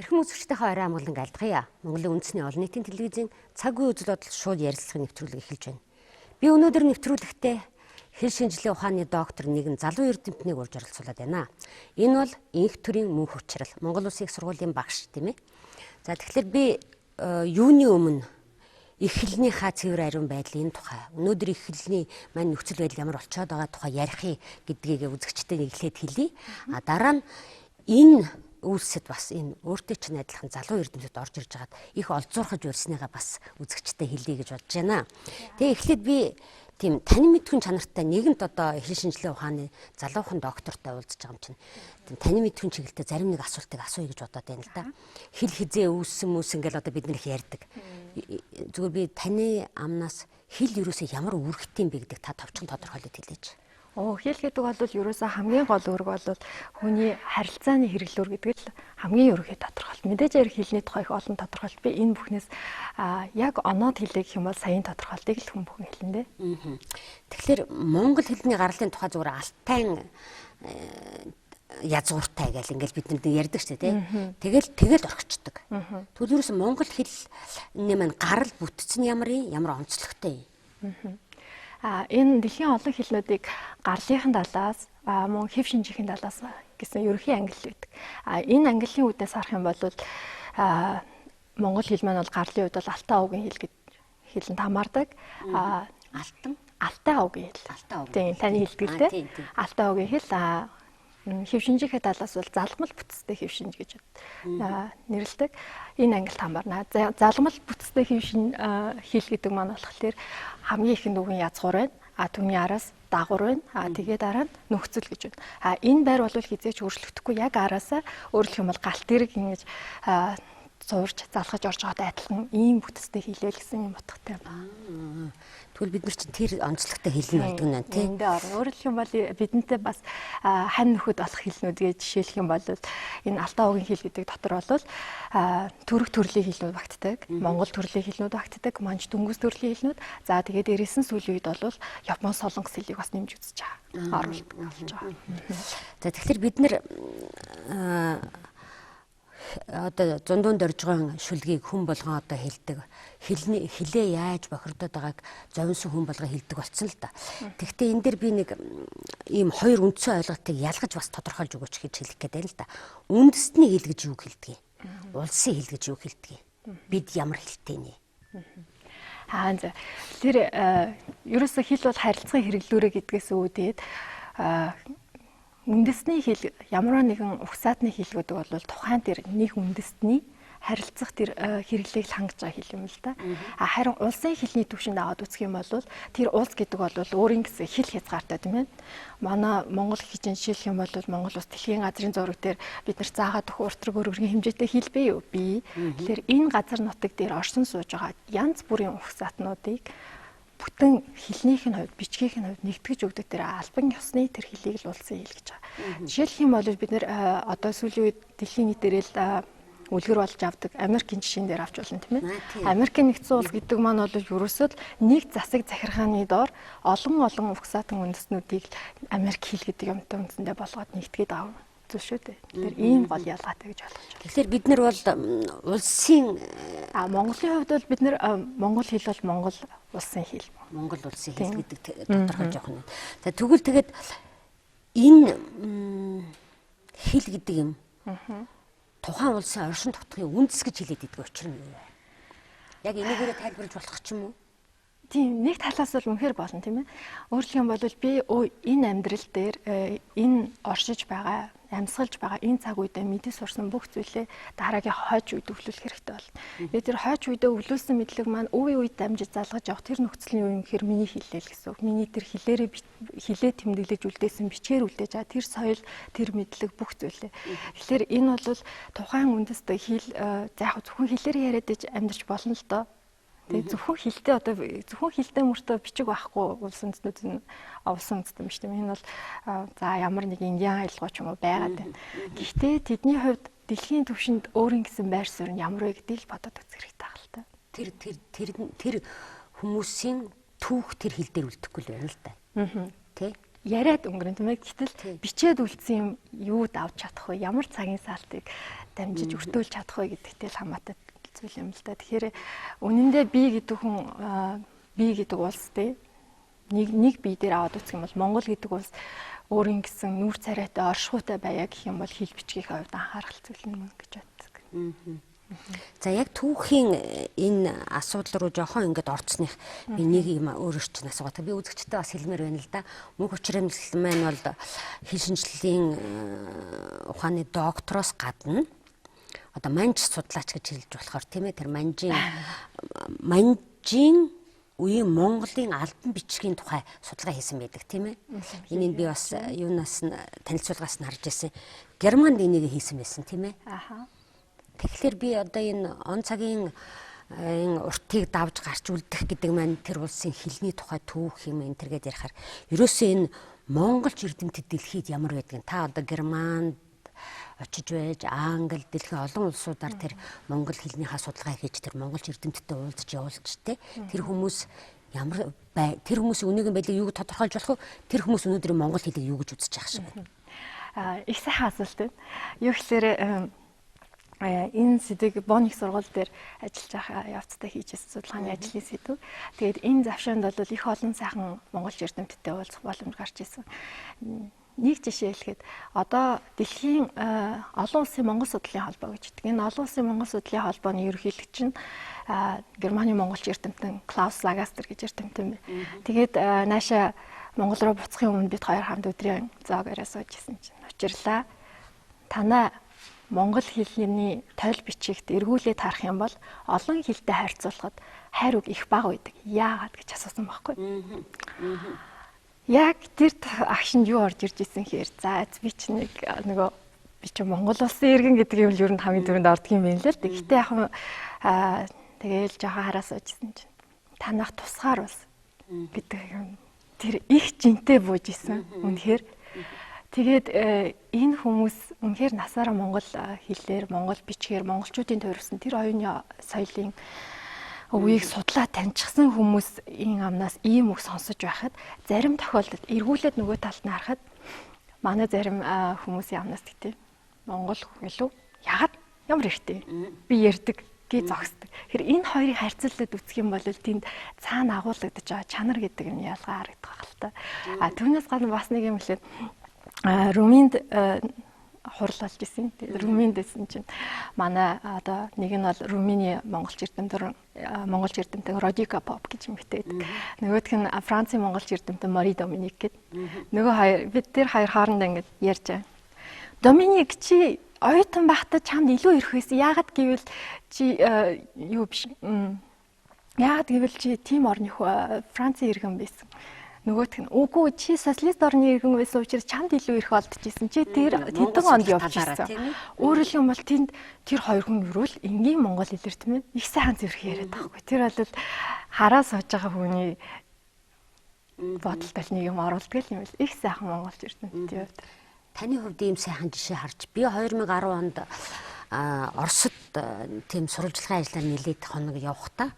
Эрхэм үзэгчдийнхээ орой амгаланг альдгая. Монголын үндэсний олон нийтийн телевизийн цаг үе үзэл бодол шууд ярилцлагын нэвтрүүлэг эхэлж байна. Би өнөөдөр нэвтрүүлэгтээ хэл шинжилгээ ухааны доктор нэгэн залуу эрдэмтнийг урьж оролцуулаад байна. Энэ бол инх төрийн мөнх учрал Монгол Улсын их сургуулийн багш, тийм ээ. За, тэгэхээр би юуны өмнө их хэлнийхаа цэвэр ариун байдлын тухай, өнөөдөр их хэлний маань нөхцөл байдал ямар болцоод байгаа тухай ярих гэдгийг үзэгчдэд эхлээд хэлье. А дараа нь энэ үйлсэд бас энэ өөртөө чинь адилхан залуу эрдэмтэд орж ирж байгаад их олзуурхаж урьсныгаа бас үзэгчдэд хэлье гэж бодож байна. Тэгээ эхлээд би тийм тань мэдхэн чанартай нэгэнт одоо хэл шинжилгээ ухааны залуухан доктортой уулзж байгаа юм чинь тийм тань мэдхэн чиглэлтэй зарим нэг асуултыг асууя гэж бодоод байна л да. Хэл хизээ үүссэн үүсэн гэл одоо бид нэр их ярьдаг. Зүгээр би таны амнаас хэл ерөөсөө ямар үүрэгтэй юм бэ гэдэг та товчхон тодорхойлоод хэлээч. Хэл гэдэг бол ерөөсөө хамгийн гол үүрэг бол хүний харилцааны хэрэглүүр гэдэг л хамгийн ерөнхий тодорхойлолт. Мэдээж ярих хэлний тухай их олон тодорхойлолт би энэ бүхнээс яг оноод хэлээ гэх юм бол саяын тодорхойлтыг л хүн бүхэн хэлнэ дээ. Тэгэхээр монгол хэлний гарлын тухай зүгээр алтайн язгууртай гэл ингээл бид нар ярьдаг шүү дээ, тий. Тэгэл тэгэл орхичдаг. Тэгвэл ерөөсөө монгол хэлний маань гарал бүтц нь ямар юм, ямар онцлогтой юм? Энэ дэлхийн олон хэлнүүдийг гарлынхан талаас, мөн хэв шинжийнхэн талаас гэсэн ерөнхий ангилал байдаг. Энэ ангиллын үүднээс харах юм бол монгол хэл маань бол гарлын үед бол алтай овгийн хэл гэж хэлэнд хамаардаг. Алтан алтай овгийн хэл. Алтай овгийн. Тийм, таны хэлдэг л дээ. Алтай овгийн хэл. Хэв шинжийнхээ талаас бол залгамал бүтцтэй хэв шинж гэж нэрлэдэг. Энэ ангилалд хамаарна. Залгамал бүтцтэй хэв шин хэл гэдэг маань болохоор хамгийн ихэнд үгийн язгуур байна. Түүний араас дагавар байна. Тэгээ дараа нь нөхцөл гэж байна. Энэ байр бол хизээч өөрчлөгдөхгүй, яг араасаа өөрлөх юм бол галт тэрэг ингэж зурж залхаж орж байгаатай адилхан ийм бүтцтэй хэлээл гэсэн юм утгатай байна. Тэгвэл бид нар чинь тэр онцлогтой хэлнэ гэдэг нь байна, тийм. Эндээ орно. Өөрөлдөх юм бол бидэнтэй бас хань нөхөд болох хэлнүүд гэж жишээлэх юм бол энэ алтай овгийн хэл гэдэг дотор бол түрэг төрлийн хэлнүүд багтдаг, монгол төрлийн хэлнүүд багтдаг, манж дөнгөс төрлийн хэлнүүд. За, тэгээд дээрээс нь сүүлийн үед бол Япон, солонгос хэлийг бас нэмж үзэж байгаа. Оруулалт болж байгаа. За, тэгэхээр бид нар одоо зундуун доржгоон шүлгийг хүн болгон одоо хэлдэг. Хэлний хилээ яаж бохирдоод байгааг зовинсон хүн болгон хэлдэг болсон л да. Тэгэхдээ энэ дэр би нэг ийм хоёр үндсэн ойлголтыг ялгаж бас тодорхойлж өгөөч гэж хэлэх гээд байна л да. Үндэстний хэл гэж юу хэлдэг юм? Улсын хэл гэж юу хэлдэг юм? Бид ямар хэлтэй нэ? За. Тэр ерөөсөө хэл бол харилцан хэрэглүүрэ гэдгээс үүдээд үндэсний хэл, ямар нэгэн угсаатны хэл гэдэг бол тухайн тэр нэг үндэстний харилцах тэр хэрэглээг л хангаж байгаа хэл юм л да. Харин улсын хэлний түвшинд аваад үзэх юм бол тэр улс гэдэг бол өөрийн гэсэн хэл хязгаартай, тийм ээ. Манай Монгол гэж жишээлх юм бол Монгол улс дэлхийн газрын зураг дээр бид нар заагаад өгөх уртраг өргөргийн хэмжээтэй хэл бий юу? Бий. Тэгэхээр энэ газар нутаг дээр орсон сууж байгаа янз бүрийн угсаатнуудыг бүтэн хэлнийх нь хувьд, бичгийнх нь хувьд нэгтгэж өгдөг тэр албан ёсны тэр хэлийг л улсын хэл гэж байгаа. Жишээлх юм бол бид нэр одоо сүүлийн үед дэлхийн нийтээр л үлгэр болж авдаг Америкийн жишээн дээр авч болно, тийм ээ. Америкийн нэгдсэн улс гэдэг маань бол ерөөсөө л нэг засаг захиргааны доор олон олон угсаатан үндэстнүүдийг Америк хэл гэдэг юмтай үндсэндээ болгоод нэгтгээд авах зүйл шүү дээ. Тэгэхээр ийм гол ялгаатай гэж ойлгож байна. Тэгэхээр бид нар бол улсын Монголын хувьд бол бид нар монгол хэл бол Монгол улсын хэл. Монгол улсын хэл гэдэг тодорхойлж явах нь. За, тэгвэл тэгээд энэ хэл гэдэг юм тухайн улсын оршин тогтхын үндэс гэж хэлээд идэх учир нь юу вэ? Яг энийгээрээ тайлбарлаж болох ч юм уу? Тийм, нэг талаас бол үнэхээр болно, тийм ээ. Өөрөлдөх юм бол би энэ амьдрал дээр энэ оршиж байгаа, амьсгалж байгаа энэ цаг үедээ мэдээ сурсан бүх зүйлээ дараагийн хойч үед өвлүүлэх хэрэгтэй болно. Тэгээд тэр хойч үедээ өвлүүлсэн мэдлэг маань өвийн үед дамжиж залгаж явах тэр нөхцөл нь юу юм гэхээр миний хэлээ л гэсэн үг. Миний тэр хэлээрээ хилээ тэмдэглэж үлдээсэн, бичгээр үлдээж байгаа тэр соёл, тэр мэдлэг бүх зүйлээ. Тэгэхээр энэ бол тухайн үндэст хэл за яг зөвхөн хэлээр яриад иж амьдарч болно л доо. Тэгээ зөвхөн хилтэй, одоо зөвхөн хилтэй мөртөө бичиг байхгүй улс үндэстнүүд нь улсан үндэстэн биш, тийм. Энэ бол за ямар нэг индиан аялгау ч юм уу байгаад байна. Гэхдээ тэдний хувьд дэлхийн түвшинд өөрийн гэсэн байр суурь нь ямар вэ гэдгийг л бодоод үзэх хэрэгтэй байх л та. Тэр тэр тэр тэр хүмүүсийн түүх тэр хэл дээр үлдэхгүй л байна л да. Тэ? Яриад өнгөрөн, тийм ээ. Гэтэл бичээд үлдсэн юм юу давж чадах вэ? Ямар цагийн саалтыг дамжиж өртөөлж чадах вэ гэдэгтэй л хамаатай зүйл юм л да. Тэгэхээр үнэндээ би гэдэг хүн, би гэдэг улс те нэг бие дээр аваад үзэх юм бол Монгол гэдэг улс өөрийн гэсэн нүүр царайтай, оршихуйтай байя гэх юм бол хэл бичгийн хувьд анхаарах зүйл нь мөн гэж боддог. За, яг түүхийн энэ асуудал руу жоохон ингээд орцсных би нэг юм өөрөөр чинь асуугаад, би үзэгчтэй бас хэлмээр байна л да. Мөнх Учрамжил маань бол хэл шинжлэлийн ухааны доктороос гадна одоо манж судлаач гэж хэлж болохоор, тийм ээ, тэр манжийн үеийн Монголын албан бичгийн тухай судалгаа хийсэн байдаг, тийм ээ. Энийг би бас юунаас нь, танилцуулгаас нь харж ирсэн. Германд энийг хийсэн байсан, тийм ээ. Аха. Тэгэхээр би одоо энэ он цагийн энэ уртыг давж гарч үлдэх гэдэг маань тэр улсын хэлний тухай түүх юм энэ тэргээд ярихаар ерөөсөө энэ монголч эрдэмтэд дэлхийд ямар байдгийг, та одоо Германд очиж байж, Англи, дэлхийн олон улсуудаар тэр монгол хэлнийхаа судалгаа хийж, тэр монголч эрдэмтдтэй уулзч явуулж тэ, тэр хүмүүс ямар бай, тэр хүмүүсийн үнэгийн байдлыг юу гэж тодорхойлж болох вэ? Тэр хүмүүс өнөөдрийн монгол хэлийг юу гэж үзэж байгаа шиг байна? Аа, их сайхан асуулт байна. Юу гэхээр энэ сэдвийг Бонн их сургууль дээр ажиллаж байгаа явцдаа хийж байсан судалгааны ажлын сэдэв. Тэгээд энэ завшаанд бол их олон сайхан монголч эрдэмтдтэй уулзах боломж гарч ирсэн. Нэг жишээ хэлэхэд одоо дэлхийн олон улсын Монгол судлалын холбоо гэж хэлдэг. Энэ олон улсын Монгол судлалын холбооны ерөнхийлөгч нь Германы монголч эрдэмтэн Клаус Лагастер гэж эрдэмтэн байна. Тэгээд нааша Монгол руу буцахын өмнө бид хоёр хамт өдрийн зоог яриа сууж исэн чинь "Учирлаа. Танай монгол хэлний тойл бичигт эргүүлээд харах юм бол олон хэлтэй харьцуулахад хайр үг их бага байдаг. Яагаад?" гэж асуусан байхгүй. Яг тэр агшинд юу орж ирж исэн гэхээр за би чи нэг нөгөө би чи Монгол улсын иргэн гэдэг юм л ер нь хамгийн түрүүнд ордог юм байна л л. Гэхдээ яг тэгээл жоохон хараа суужсэн чинь танах тусгаар улс гэдэг юм тэр их жинтэй бууж исэн. Үнэхээр. Тэгээд энэ хүмүүс үнэхээр насаараа монгол хэлээр, монгол бичгээр, монголчуудын тойрсон тэр оюуны соёлын үеийг судлаа таньчихсан хүмүүс энэ амнаас ийм үг сонсож байхад, зарим тохиолдолд эргүүлээд нөгөө талд нь харахад манай зарим хүмүүсийн амнаас гэдэг монгол илүү ягаад ямар эртээ би ярьдаг гээ зогсдог. Тэгэхээр энэ хоёрыг харьцуулаад үзэх юм бол тэнд цаана агуулгадж байгаа чанар гэдэг юм ялгаа харагдах байх л та. А түүнээс гадна бас нэг юм хэлээд, Румынд хурал болж исэн. Румынд байсан чинь манай одоо нэг нь бол Румыны монголч эрдэмтэн, монголч эрдэмтэн Родика Поп гэж эмэгтэй байдаг. Нөгөөх нь Францын монголч эрдэмтэн Мари Доминик гэдэг. Нөгөө хоёр, бид тэр хоёр хоорондоо ингэж ярьж байгаа. "Доминик, чи оюутан байхдаа чамд илүү ирэх байсан. Яагаад гэвэл чи юу биш. Яагаад гэвэл чи тийм орны Францын иргэн байсан." Нөгөөх нь үгүй, чи социалист орны иргэн байсан учраас чамд илүү эрх олдож исэн. Чи тэр тэдэн онд явж ирсэн. Өөрөөр хэлбэл тэнд тэр хоёр хүн ерөөл энгийн монгол хэлээр, тийм ээ, их сайхан зүрх яриад байгаа хгүй. Тэр бол хараа сууж байгаа хүний бодолд нэг юм оруулдаг юм л, их сайхан монголч эрдэмтдийн хувьд. Таны хувьд ийм сайхан жишээ харж, би 2010 онд Оросд тийм сурвалжлагын ажлаар нэлээд хоног явахдаа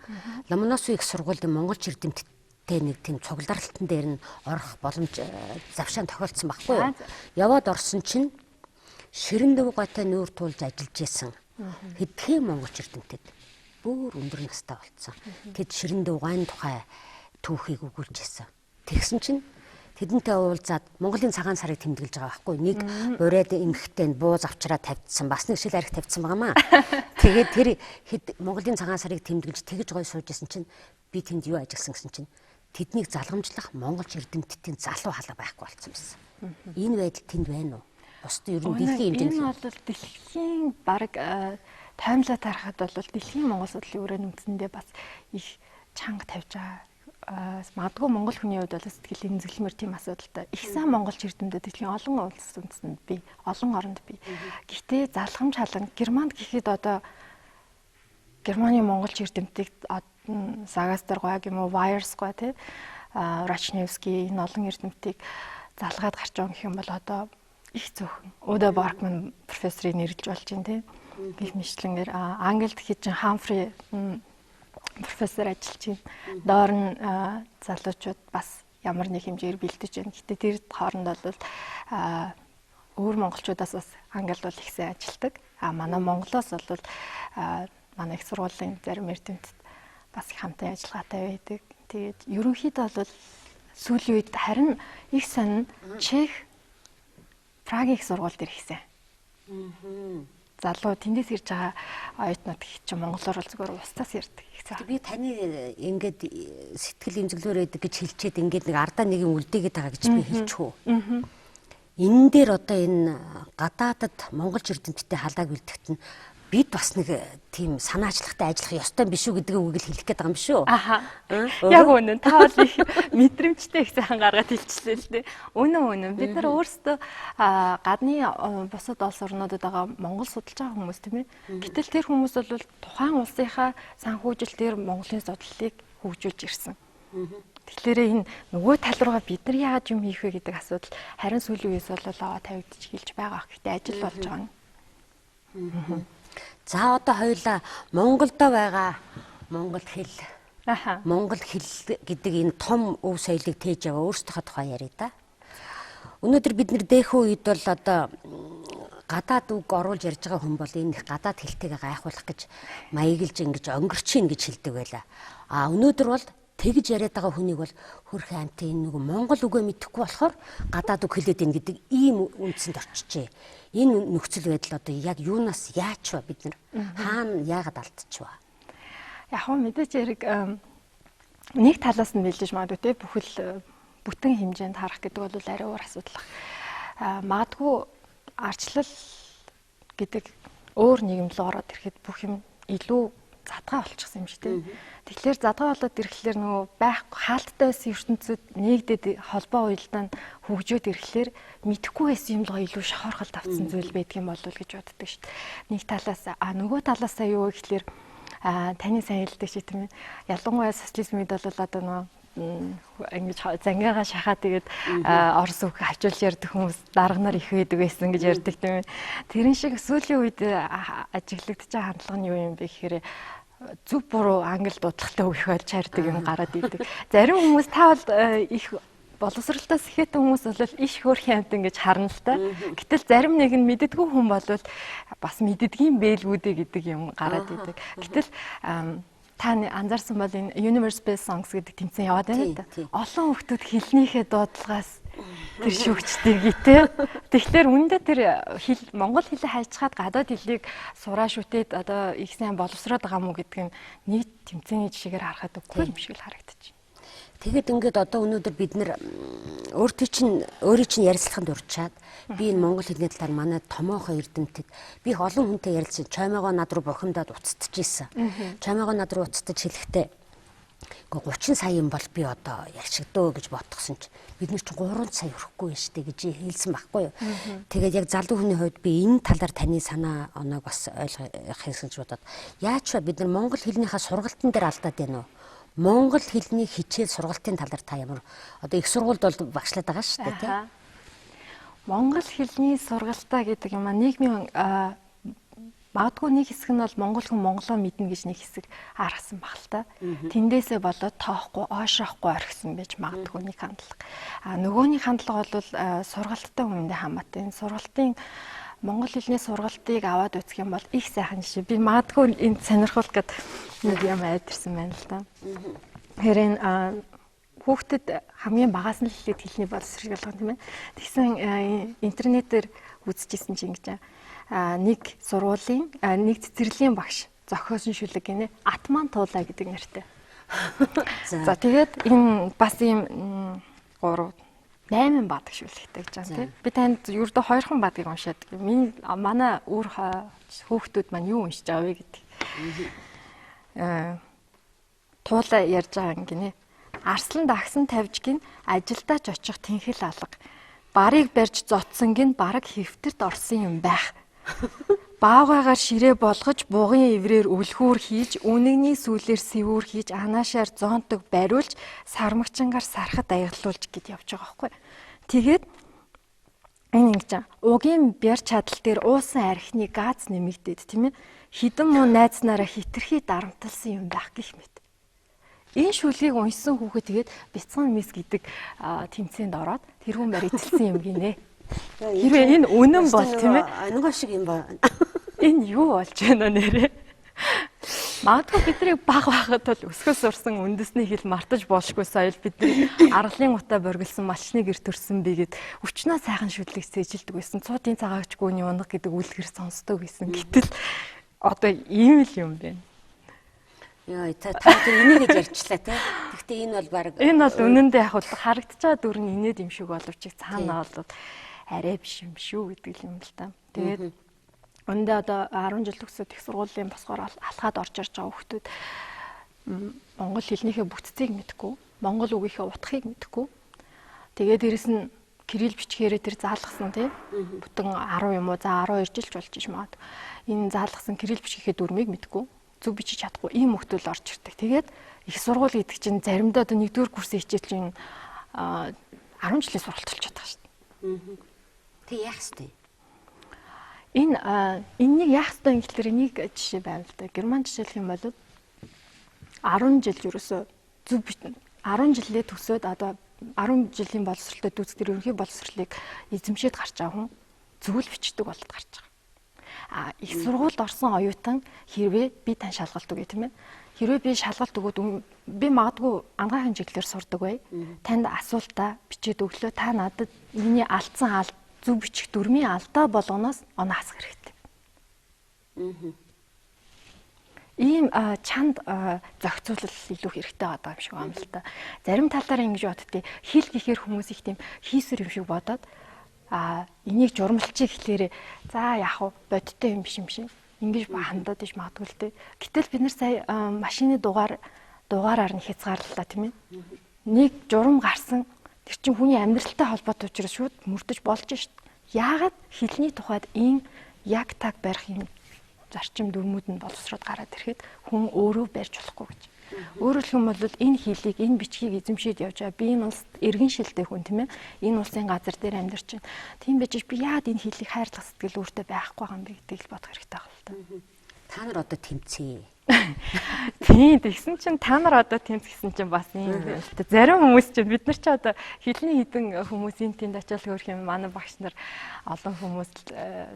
Ломоносов их сургуулийн монголч эрдэмтдтэй нэг тийм цугларалтан дээр нь орох боломж, завшаан тохиолдсон байхгүй юу? Яваад орсон чинь ширэн дуугатай нүүр туулж ажиллаж исэн хэдхэн монголч эрдэмтэд бүр өндөр настай болцсон. Тэд ширэн дуугайн тухай түүхийг өгүүлж исэн. Тэгсэн чинь тэдэнтэй уулзаад Монголын цагаан сарыг тэмдэглэж байгаа байхгүй. Нэг бурайд эмхтэй бууз авчраа тавьдсан. Бас нэг шил арх тавьдсан байгаамаа. Тэгээд тэр хэд Монголын цагаан сарыг тэмдэглэж тэгж гой сууж исэн чинь би тэнд юу ажилласан гэсэн чинь тэднийг залгамжлах монголч эрдэмтдийн залуу халаа байхгүй болцсон байсан. Энэ байдал тэнд байна уу? Бусд ер нь дэлхийн хэмжээнд. Энэ бол дэлхийн баг таймлаад харахад бол дэлхийн монгол судлалын өрөөний үндсэндээ бас их чанга тавьж байгаа. Магадгүй монгол хүний хувьд бол сэтгэл эмзэглэмэр тийм асуудалтай. Их сайн монголч эрдэмтэд дэлхийн олон улс үндэстэнд би, олон оронд би. Гэхдээ залхамж халан Германд гэхэд одоо Германы монголч эрдэмтдийг Сагастар гойг юм уу, Вайерс гой, тий, Рачневский, энэ олон эрдэмтдийг залгаад гарч байгаа гэх юм бол одоо их цөөхөн. Уда Баркман профессорыг нэрлэж болж байна, тий. Гэх мэтлэнгээр Англид гэхэд чинь Хамфри профессор ажиллаж байна. Доор нь залуучууд бас ямар нэг хэмжээгээр бэлдэж байна. Гэтэ тэр хооронд бол өөр монголчуудаас бас Англид бол их сайн ажилладаг. А манай Монголоос бол манай их сургуулийн зарим эрдэмтэд бас их хамтын ажиллагаатай байдаг. Тэгээд ерөнхийдөө бол сүүлийн үед харин их сонин Чех, Прагийн их сургууль дээр хийсэн. Залуу тэндээс ирж байгаа оюутнууд их чинь монголоор бол зүгээр устаас ярьдаг их цаа. Би таны ингээд сэтгэл эмзэглүүр байдаг гэж хэлчихэд ингээд нэг ардаа нэг юм үлдээгээд байгаа гэж би хэлчихв. Энэ дээр одоо энэ гадаадад монголч эрдэмтдтэй халааг бэлтгэт нь бид бас нэг тийм санаачлагтай ажиллах ёстой биш үү гэдэг үгийг л хэлэх гээд байгаа юм биш үү? Аха. Яг үнэн. Та бол их мэдрэмжтэй их сайхан гаргаад хэлчихлээ л дээ. Үнэн үнэн. Бид нар өөрсдөө гадны бусад улс орнуудад байгаа Монгол судалж байгаа хүмүүс тийм ээ. Гэтэл тэр хүмүүс бол тухайн улсынхаа санхүүжилт дээр Монголын судлалыг хөгжүүлж ирсэн. Тэгэхээр энэ нөгөө тал руугаа бид нар яаж юм хийх вэ гэдэг асуудал харин сүүлийн үеэс бол аваа тавигдчих хэлж байгаа. Гэхдээ ажил болж байгаа юм. За одоо хоёулаа Монголдо байгаа монгол хэл. Монгол хэл гэдэг энэ том өв соёлыг тээж яваа өөрсдийнхөө тухай яриа да. Өнөөдөр бид нэр дээхүү үед бол одоо гадаад үг оруулж ярьж байгаа хүн бол энэ их гадаад хэлтэйгээ гайхуулах гэж маяглж ингэж онгорчин гэж хэлдэг байлаа. А өнөөдөр бол тэгж яриад байгаа хүнийг бол хөрх амтын энэ нөгөө монгол үгээ мэдэхгүй болохоор гадаад үг хэлээд ийн гэдэг ийм үндсэнд орчижээ. Энэ нөхцөл байдал одоо яг юунаас яач вэ бид нар? Хаана яагаад алдчихва? Яг хөө мэдээч хэрэг нэг талаас нь бэлдэж магадгүй те бүхэл бүтэн хэмжээнд харах гэдэг бол арай өөр асуудал. Магадгүй арчлал гэдэг өөр нийгэм рүү ороод ирэхэд бүх юм илүү задгаа болчихсон юм шиг тийм. Тэгэхээр задгаа болоод ирэхлээр нөгөө байх хаалттай байсан ертөнцид нэгдээд холбоо уялдаа нь хөгжөөд ирэхлээр мэдэхгүй байсан юм лого илүү шохорхолд автсан зүйл байдаг юм болов уу гэж боддог шүү дээ. Нэг талаас нөгөө талаасаа юу гэхлээр таны сайн хэлдэг чи тийм ээ. Ялангуяа социализм үед бол одоо нөгөө ингэж зангиагаа шахаа тэгээд орос үг хавчуулж ярьдаг хүмүүс дарга нар их байдаг байсан гэж ярьдаг тийм ээ. Тэрэн шиг сүүлийн үед ажиглагдчих хандлага нь юу юм бэ гэхээр зөв буруу англи дуудлагатай үг их болж хардаг юм гараад идэг. Зарим хүмүүс та бол их боловсролтоос ихэт хүмүүс бол иш хөөрхөн амт ингэж харна л та. Гэтэл зарим нэг нь мэддэггүй хүн бол бас мэддэгийн бэлгүүдээ гэдэг юм гараад идэг. Гэтэл та анзаарсан бол энэ Universe Best Songs гэдэг тэмцээн яваад байна л да. Олон хүмүүс хэлнийхээ дуудлагаас тэр шүүгчдэг гэ. Тэгэхээр үүндээ тэр хэл монгол хэлээ хайчхаад гадаад хэлийг сураа шүтээд одоо их сайн боловсроод байгаа мó гэдэг нь нэг тэмцээний жишээгээр харахад үгүй юм шиг л харагдчих. Тэгэд ингээд одоо өнөөдөр бид нэр өөртөө чинь өөрийн чинь ярилцлаганд урьчаад би энэ монгол хэлний талаар манай томоохоо эрдэмтэд би их олон хүнтэй ярилцсан. Чоймоогоо над руу бухимдаад уцтаж исэн. Чоймоогоо над руу уцтаж хэлэхдээ 30 сая юм бол би одоо ярьшигдөө гэж бодгосон чи бид нар чинь 3 сая хүрэхгүй юм штэ гэж хэлсэн байхгүй юу. Тэгээд яг залуу хүний хувьд би энэ талаар таны санаа оноог бас ойлгох гэсэн ч бодоод яаж вэ бид нар монгол хэлнийхаа сургалтын дээр алдаад байна уу? Монгол хэлний хичээл сургалтын талаар та ямар одоо их сургуульд бол багшлаад байгаа шүү дээ тий. Монгол хэлний сургалтаа гэдэг юм а нийгмийн магадгүй нэг хэсэг нь бол монгол хүн монголоо мэднэ гэж нэг хэсэг аргасан баг л та. Тэндээсээ болоод тоохгүй, оошоохгүй орхисон байж магадгүй нэг хандлага. А нөгөөний хандлага бол сургалттай хүндээ хамаатай. Энэ сургалтын монгол хэлний сургалтыг аваад үзэх юм бол их сайхан жишээ. Би магадгүй энд сонирхол гэд нэг юм айдэрсэн байна л да. Тэгэхээр энэ хүүхдэд хамгийн багаас нь л хэлээд хэлний боловсрол болгоно тийм ээ. Тэгсэн интернетээр үзчихсэн чинь ингэж нэг сургуулийн нэг цэцэрлэгийн багш зохиосон шүлэг гинэ Атман туулаа гэдэг нэртэй. За тэгээд энэ бас ийм 3 8 бадаг шүлэгтэй гэж байна тийм. Би танд ердөө 2хан бадгийг уншаад миний манай үр хүүхдүүд маань юу уншиж байгаа вэ гэдэг. Туулаа ярьж байгаа юм гинэ. Арслан дагсан тавьж гин ажилдаа ч очих тэнхэл алга. Барыг барьж зодсон гин бараг хэвтэрт орсон юм байх. Баавгайгаар ширээ болгож бугын эврээр өлхүүр хийж, үнэгний сүүлээр сэвүүр хийж, анаашаар зонтог бариулж, сармагчангаар сархад аяглуулж гэд явж байгаа байхгүй. Тэгээд энэ ингэж угийн бяр чадал дээр уусан архины газ нэмэгдээд тийм ээ. Хідэн муу найз нараа хитрхи дарамтлсан юм байх гэх мэт. Энэ шүлгийг уншсан хүүхэд тэгээд бяцхан мис гэдэг тэмцээнд ороод тэрүүн барь эзэлсэн юм гинэ. Хэрвээ энэ үнэн бол тийм ээ. Онгой шиг юм ба. Энэ юу болж байна нэрээ? Магадгүй бидний баг байхад бол өсгөл сурсан үндэсний хэл мартаж болшгүй соёл бидний аргалын утаа боргилсан малчны гэр төрсөн би гэд өчнөө сайхан шүтлэг цээжилдэг байсан. Цуудын цагаагч гүний унаг гэдэг үлгэр сонсдог байсан. Гэтэл одоо ийм л юм байна. Йоо та тэр энийг гэж ярьчлаа те. Гэхдээ энэ бол баг энэ бол үнэндээ яг бол харагдаж байгаа дүр нь инээд юм шиг боловч цаанаа бол арай биш юм шүү гэдэг юм л та. Тэгээд үнэндээ одоо 10 жил төгсөөд их сургуулийн босгоор алхаад орж ирж байгаа хүүхдүүд монгол хэлнийхээ бүтцийг мэдэхгүй, монгол үгийнхээ утгыг мэдэхгүй. Тэгээд дээрэс нь кирилл бичгээрээ тэр заалгасан тий. Бүтэн 10 юм уу за 12 жил ч болж иш магадгүй. Энэ заалгасан кирилл бичгийнхээ дүрмийг мэдэхгүй, зөв бичиж чадахгүй ийм хүүхдүүд орж ирдэг. Тэгээд их сургууль гэдэг чинь заримдаа одоо 1-р курсын хичээл чинь 10 жилийн сургалт болчиход байгаа шүү дээ. Тэг яах ёстой? Энэ энэнийг яах ёстой юм гэхлээр нэг жишээ байна л да. Герман жишээлх юм бол 10 жил ерөөсөө зөв 10 жилээ төгсөөд одоо 10 жилийн боловсролтой дүүцэх тэр ерөнхий боловсролыг эзэмшээд гарч байгаа хүн зөв л бичдэг болоод гарч байгаа. А их сургуульд орсон оюутан хэрвээ би тань шалгалт өгье тийм ээ. Хэрвээ би шалгалт өгөөд би магадгүй ангаахан чиглэлээр сурдаг бай. Танд асуултаа бичээд өглөө та надад миний алдсан зөв бичих дүрмийн алдаа болгоноос оноо хасах хэрэгтэй. Ийм чанд зохицуулал илүү хэрэгтэй байгаа юм шиг байна л да. Зарим талаараа ингэж боддتي. Хэл гэхээр хүмүүс их тийм хийсвэр юм шиг бодоод энийг журмалчих гэхлээрээ за яах вэ? Бодиттой юм биш юм шиг. Ингэж хандаад иж магадгүй л дээ. Гэтэл бид нар сая машины дугаараар нь хязгаарлалаа тийм ээ. Нэг журам гарсан тэр чинь хүний амьдралтай холбоотой учраас шууд мөрдөж болж шít. Яагаад хэлний тухайд ийм яг таг барих юм зарчим дүрмүүд нь боловсроод гараад ирэхэд хүн өөрөө барьж болохгүй гэж. Өөрөөр хэлэх юм бол энэ хэлийг, энэ бичгийг эзэмшээд явж байгаа. Би энэ улсад иргэн шилтэй хүн тийм ээ. Энэ улсын газар дээр амьдарч байна. Тийм байж би яагаад энэ хэлийг хайрлах сэтгэл өөртөө байхгүй байгаа юм бэ гэдгийг л бодох хэрэгтэй байна л та. Та нар одоо тэмцээ. Тийм, тэгсэн чинь та нар одоо тэмц гэсэн чинь бас юм байна л та. Зарим хүмүүс чинь бид нар ч одоо хэлний хідэн хүмүүсийн тэнд очиад хөрх юм манай багш нар олон хүмүүс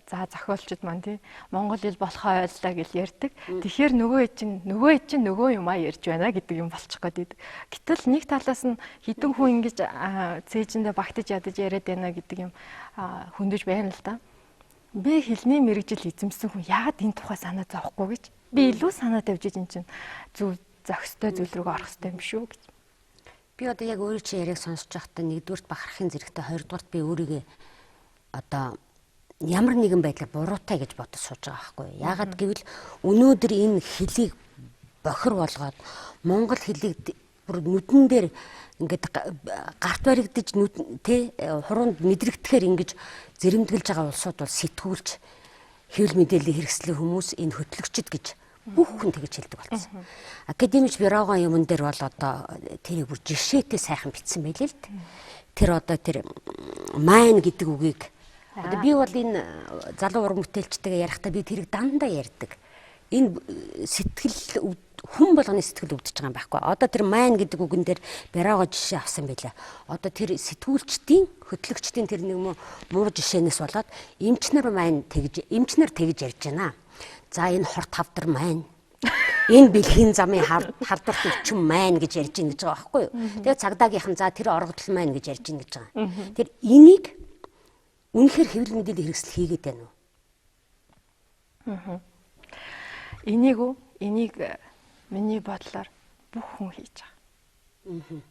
за зохиолчд маань тий Монгол хэл болохоо ойллаа гэж ярьдаг. Тэгэхээр нөгөө хэд чинь нөгөө юмаа ярьж байна гэдэг юм болчих гээд идэг. Гэтэл нэг талаас нь хідэн хүн ингэж цээжиндээ багтаж ядаж яриад байна гэдэг юм хөндөж байна л да. Би хэлний мэргэжил эзэмсэн хүн яагаад энэ тухай санаа зовхгүй гэж. Би илүү санаа тавьж ин чинь зөв зохистой зүйл рүү орох хэрэгтэй юм шүү гэж. Би одоо яг өөрөө чи яриаг сонсож байхдаа нэгдүгüрт бахархын зэрэгтэй, хоёрдугаарт би өөрийгөө одоо ямар нэгэн байдлаар буруутай гэж бодож сууж байгаа байхгүй юу. Яагаад гэвэл өнөөдөр энэ хэлийг бохир болгоод монгол хэлийг бүр нүдэн дээр ингээд гарт баригдаж тэ хуруунд мэдрэгдэхээр ингэж зэрэмдэглэж байгаа улсууд бол сэтгүүлч, хэвлэл мэдээллийн хэрэгслийн хүмүүс, энэ хөтлөгчд гэж бүх хүн тэгж хэлдэг болсон. Академич бюрогон юмн дээр бол одоо тэрийг бүр жишээтэй сайхан бичсэн байлээ л дээ. Тэр одоо тэр майн гэдэг үгийг одоо би бол энэ залуу уран бүтээлчтэйгээ ярихдаа би тэрийг дандаа ярьдаг. Энэ сэтгэл хүн болгоны сэтгэл өвдөж байгаа юм байхгүй. Одоо тэр майн гэдэг үгэн дээр бюрого жишээ авсан байлаа. Одоо тэр сэтгүүлчдийн, хөтлөгчдийн тэр нэг муу жишээнээс болоод эмчнэр майн тэгж, эмчнэр тэгж ярьж байна. За энэ хорт хавдар майн, энэ бэлгийн замын халдварт өвчин майн гэж ярьж ийн гэж байгаа байхгүй юу. Тэгээ цагдаагийнхан за тэр оргодол майн гэж ярьж ийн гэж байгаа. Тэр энийг үнэхээр хэвлэл мэдээллийн хэрэгсэл хийгээд байна уу? Энийг үү? Энийг миний бодлоор бүх хүн хийж байгаа.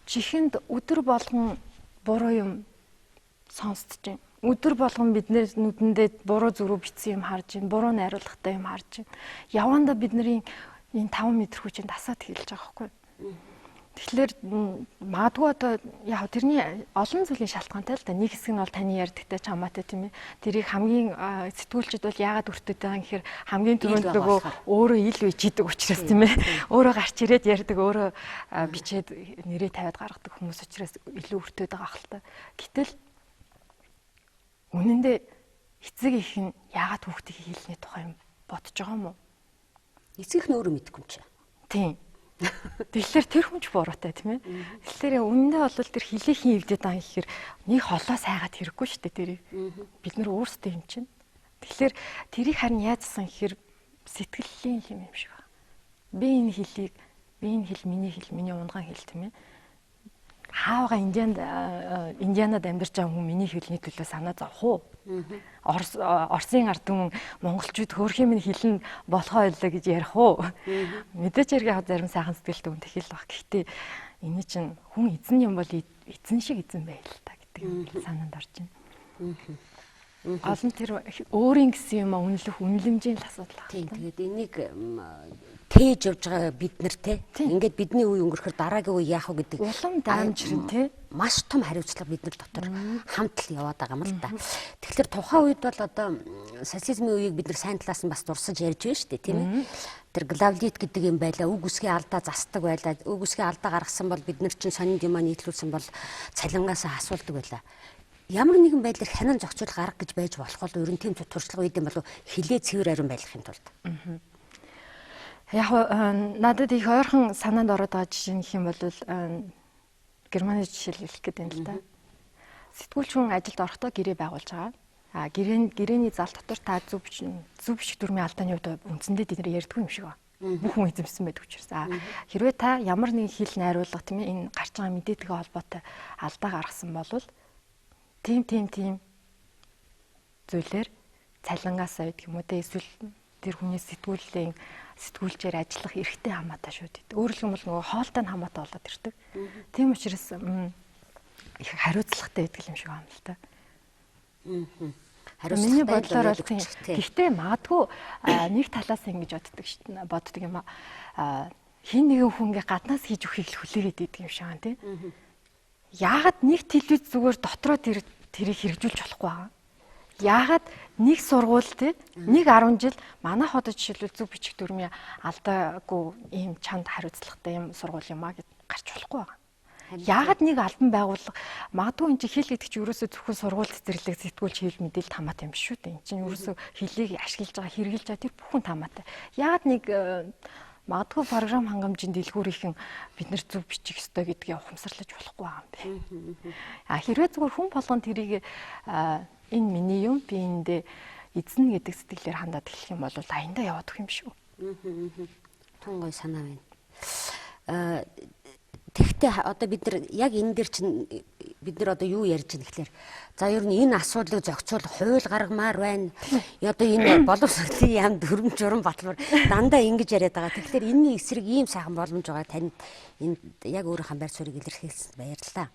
Чихэнд өдөр болгон буруу юм сонсдож байна. Өдөр болгон бид нэр нүдэндээ буруу зүрүү бичсэн юм харж байна. Буруу найруулгатай юм харж байна. Явандаа бидний энэ 5 метр хүчин дасаад хэлж байгаа байхгүй юу? Тэгэхээр магадгүй одоо яг тэрний олон зүйлийн шалтгаантай л да. Нэг хэсэг нь бол таны ярьдагтай ч хамаатай тийм ээ. Тэрийг хамгийн сэтгүүлчд бол яагаад өртөд байгаа юм гэхээр хамгийн түрүүнд нөгөө өөрөө ил үе чийдэг учраас тийм ээ. Өөрөө гарч ирээд ярьдаг, өөрөө бичээд нэрээ тавиад гаргадаг хүмүүс учраас илүү өртөд байгаа хэл та. Гэтэл үнэндээ эцэг их нь яагаад хүүхдийн хэлний тухай юм бодож байгаа юм уу? Эцэг их нь өөрөө мэдэхгүй юм чи. Тийм. Тэгэхээр тэр хүн ч буруутай тийм ээ. Тэгэхээр үнэндээ бол тэр хилээхийн эвдээд байгаа гэхээр нэг холоо сайгаад хэрэггүй шүү дээ тэрийг. Бид нар өөрсдөө юм чинь. Тэгэхээр тэрийг харин яаж засан гэхээр сэтгэлийн юм юм шиг байна. Би энэ хэлийг, би энэ хэл миний хэл, миний унгаан хэл тийм ээ. Хаавга Индианад амьдарч байгаа хүн миний хэлний төлөө санаа зовх уу? Орос Оросын ард түмэн монголчууд хөөрхийн минь хэлэн болохоо ойлоо гэж ярих уу? Мэдээч хэрэг яг зарим сайхан сэтгэлтэй хүн тэгэл баг. Гэхдээ энэ чинь хүн эзэн юм бол эзэн шиг эзэн байл та гэдэг юм санаанд орж байна. Гол нь тэр өөрийн гэсэн юм үнэлэх үнэлэмжийн л асуудал байна. Тийм, тэгээд энийг тээж явж байгаа бид нар те. Ингээд бидний үе өнгөрөхөр дараагийн үе яах вэ гэдэг улам дамжрын те маш том хариуцлага бид нар дотор хамт л яваад байгаа юм л та. Тэгэхээр тухайн үед бол одоо социализмын үеийг бид нар сайн талаас нь бас дурсаж ярьж байна шүү дээ, тийм ээ. Тэр главлит гэдэг юм байлаа, үг үсгийн алдаа застдаг байлаа. Үг үсгийн алдаа гаргасан бол бид нар чинь сонинд юмаа нийтлүүлсэн бол цалингаас асуулдаг байлаа. Ямар нэгэн байдлаар хянан зохицуулах арга гэж байж болох бол ер нь тийм туршлага үед юм болов хилээ цэвэр ариун байлгахын тулд. Яг надад их ойрхон санаанд ороод байгаа жишээ нь гэх юм бол Германы жишээ хэлэх гээд байна л да. Сэтгүүлч хүн ажилд орохдоо гэрээ байгуулж байгаа. А гэрээний зал дотор та зөв бичиг дүрмийн алдааны хувьд үндсэндээ тэд нэр ярьдгүй юм шиг байна. Бүх хүн эзэмшсэн байдаг учраас. Хэрвээ та ямар нэгэн хэл найруулга тийм ээ энэ гарч байгаа мэдээтэйгээ холбоотой алдаа гаргасан бол тийм зүйлээр цалингаасаа байдаг юм уу те эсвэл тэр хүний сэтгүүлэн сэтгүүлчээр ажиллах эрхтэй хамаатай шүү дээ. Өөрөөр хэлбэл нөгөө хоолтой нь хамаатай болоод ирдэг. Тийм учраас их хариуцлагатай байдаг юм шиг байна л та. Хариуцлагатай бодлоор бол тийм. Гэхдээ магадгүй нэг талаас ингэж боддог шүү дээ. Боддог юм аа. Хин нэгэн хүн ингээ гаднаас хийж өгөхийг л хүлээгээд идэг юм шиг байна тий. Яагаад нэг телевиз зүгээр дотроо тэрийг хэрэгжүүлж болохгүй байгаа? Яагаад нэг сургууль те нэг 10 жил манайх одоо жишээлбэл зөв бичих дүрмийн алдаагүй ийм чанд хариуцлагатай юм сургууль юм а гэд гарч болохгүй байгаа. Яагаад нэг албан байгууллага магадгүй энэ чинь хэл гэдэг чинь ерөөсөө зөвхөн сургууль цэцэрлэг сэтгүүлч хэл мэдээлэлд хамаатай юм биш шүү дээ. Энэ чинь ерөөсөө хэлийг ашиглаж байгаа хэрэглэж байгаа тэр бүхэн хамаатай. Яагаад нэг магадгүй програм хангамжийн дэлгүүрийнхэн бид нэр зөв бичих ёстой гэдгийг ухамсарлаж болохгүй байгаа юм бэ. А хэрвээ зүгээр хүн болгон тэрийг энэ миний юм би эндээ эзэн гэдэг сэтгэлээр хандаад эхлэх юм бол аяндаа яваад өгөх юм шүү. Тун гой санаа байна. Тэгвэл одоо бид нар яг энэ дээр чинь бид нар одоо юу ярьж байгаа гэхлээр за ер нь энэ асуудлыг зохицуулах хууль гаргамаар байна. Одоо энэ боловсролын яам дүрм журам батлмар дандаа ингэж яриад байгаа. Тэгэхээр энэний эсрэг ийм сайхан боломж байгаа. Танд энэ яг өөрийнхөө байр суурийг илэрхийлсэнд баярлалаа.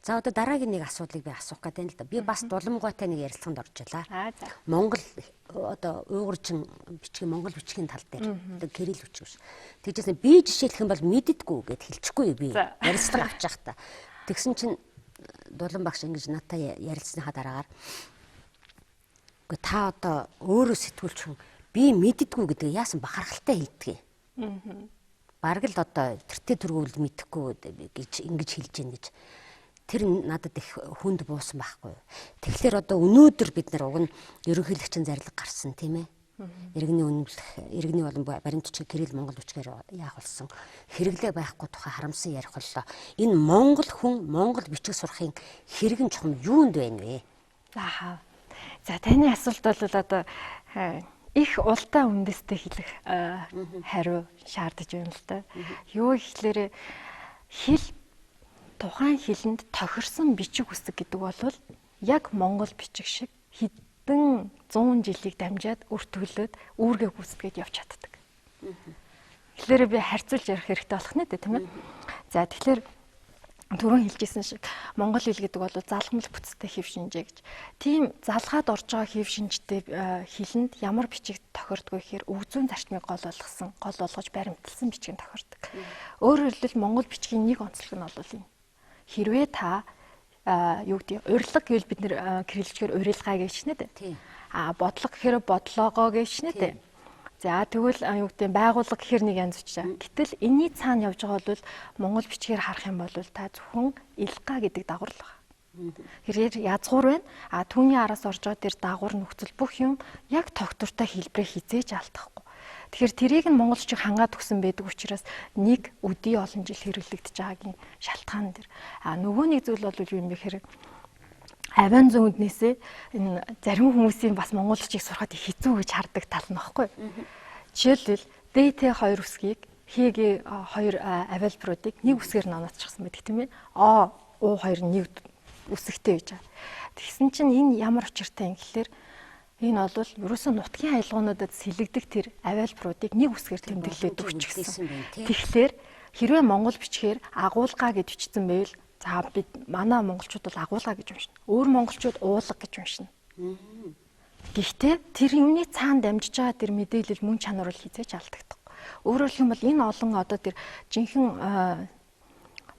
За одоо дараагийн нэг асуудлыг би асуух гэдэг юм л да. Би бас дуламгайтай нэг ярилцлаганд орж байлаа. Монгол одоо уйгурчин бичгийн Монгол бичгийн тал дээр одоо кирилл бичиг биш. Тэгжсэн би жишээлх юм бол мэддэггүй гэд хэлчихгүй би ярилцлага авч явах та. Тэгсэн чинь Дулан багш ингэж надтай ярилцсныхаа дараагаар үгүй та одоо өөрөө сэтгүүлч хүн би мэддэггүй гэдгийг яасан бахархалтай хэлдэг. Бараг л одоо тэртээ тэргүүл мэдэхгүй гэж ингэж хэлж гин гэж. Тэр надад их хүнд буусан байхгүй. Тэгэхээр одоо өнөөдөр бид нар уг нь ерөнхийлөгчийн зарлиг гарсан тийм ээ. Иргэний үнэмлэх, иргэний болон баримт бичиг кирилл монгол бичгээр яах болсон. Хэрэглээ байхгүй тухай харамсан ярих боллоо. Энэ монгол хүн монгол бичиг сурахын хэрэг нь чухам юунд байна вэ? Аа. За таны асуулт бол одоо их ултаа үндэстэй хэлэх хариу шаардаж байна л да. Юу гэхлээр хэл тухайн хэлэнд тохирсон бичиг үсэг гэдэг бол яг монгол бичиг шиг хэдэн 100 жилийг дамжаад өртөглөөд үүргээ гүйцэтгээд явж чаддаг. Тэгэхээр би харьцуулж ярих хэрэгтэй болох нэ тийм ээ. За тэгэхээр түрүүн хэлжсэн шиг монгол хэл гэдэг бол залгамал бүтцтэй хэв шинжээ гэж. Тийм залгаад орж байгаа хэв шинжтэй хэлэнд ямар бичиг тохирдгүй гэхээр үг зүйн зарчмыг гол болгосон, гол болгож баримтлсан бичиг нь тохирдог. Өөрөөр хэлбэл монгол бичгийн нэг онцлог нь бол энэ. Хэрвээ та юу гэдэг урилга гэвэл бид нэр кириллчгээр урилгаа гэж нэ дээ. А бодлого гэхээр бодлоогоо гэж нэ дээ. За тэгвэл юу гэдэг байгууллага гэхээр нэг янз үчирээ. Гэтэл энэний цаана явж байгаа бол монгол бичгээр харах юм бол та зөвхөн илга гэдэг дагавар л байна. Хэрээр язгуур байна. А түүний араас орж байгаа тэр дагавар нөхцөл бүх юм яг тогтвортой хэлбэрээ хизээж алдахгүй. Тэгэхээр тэрийг нь монголчууд хангаад өгсөн байдаг учраас нэг өдий олон жил хэрэглэгдэж байгаагийн шалтгаан дээр. А нөгөө нэг зүйл бол юу юм бэ гэхээр Авиан зүүн үднээсээ энэ зарим хүмүүсийн бас монгол бичгийг сурахад их хэцүү гэж хардаг тал нь баггүй. Жишээлбэл ДТ 2 үсгийг ХГ 2 авиалбаруудыг нэг үсгээр ноноцчихсан байдаг тийм ээ. О У 2 нэг үсэгтэй гэж байгаа. Тэгсэн чинь энэ ямар учиртай юм гэхлээр энэ бол ерөөсөө нутгийн аялгуунуудад сэлэгдэх тэр авиалбаруудыг нэг үсгээр тэмдэглээд өгчихсэн. Тэгэхээр хэрвээ монгол бичгээр агуулга гэж бичсэн байвал за бид манай монголчууд бол агуулга гэж уншина. Өөр монголчууд уулга гэж уншина. Гэхдээ тэр юмны цаана дамжиж байгаа тэр мэдээлэл мөн чанар бол хизээж алдагдахгүй. Өөрөөр хэлэх юм бол энэ олон одоо тэр жинхэнэ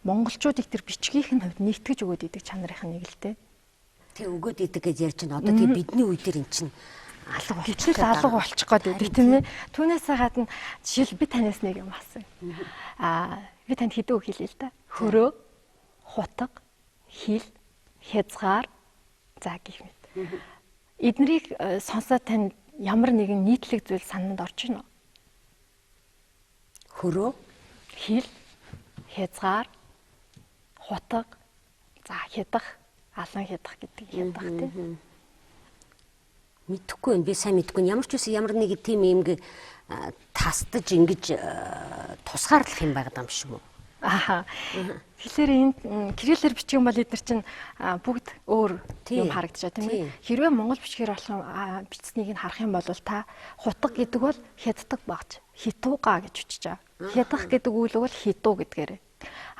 монголчуудыг тэр бичгийнх нь хувьд нэгтгэж өгөөд идэг чанарын нэг л дээ. Тэг өгөөд идэг гэж ярьж байна. Одоо тэг бидний үе дээр эн чинь алга болчих гээд алга болчих гээд байдаг тийм ээ. Түүнээсээ гадна жишээл би танаас нэг юм асууя. Би танд хэдэн үг хэлье л да. Хөрөө, хутга, хил, хязгаар, за гэх мэт. Эднэрийг сонсоод танд ямар нэгэн нийтлэг зүйл санаанд орж ийн үү? Хөрөө, хил, хязгаар, хутга, за хядах, алан хядах гэдэг хядах тийм. Мэдхгүй юм, би сайн мэдхгүй. Ямар ч үс ямар нэг тийм юм тасдаж ингэж тусгаарлах юм байгаад юм шиг үү? Аа. Тэгэхээр энэ кириллээр бичих юм бол эдгээр чинь бүгд өөр юм харагдаж байна тийм ээ. Хэрвээ монгол бичгээр болох бичснийг нь харах юм бол та хутга гэдэг бол хяддаг багж, хитууга гэж бичиж байгаа. Хядах гэдэг үйл үг бол хитуу гэдгээрээ.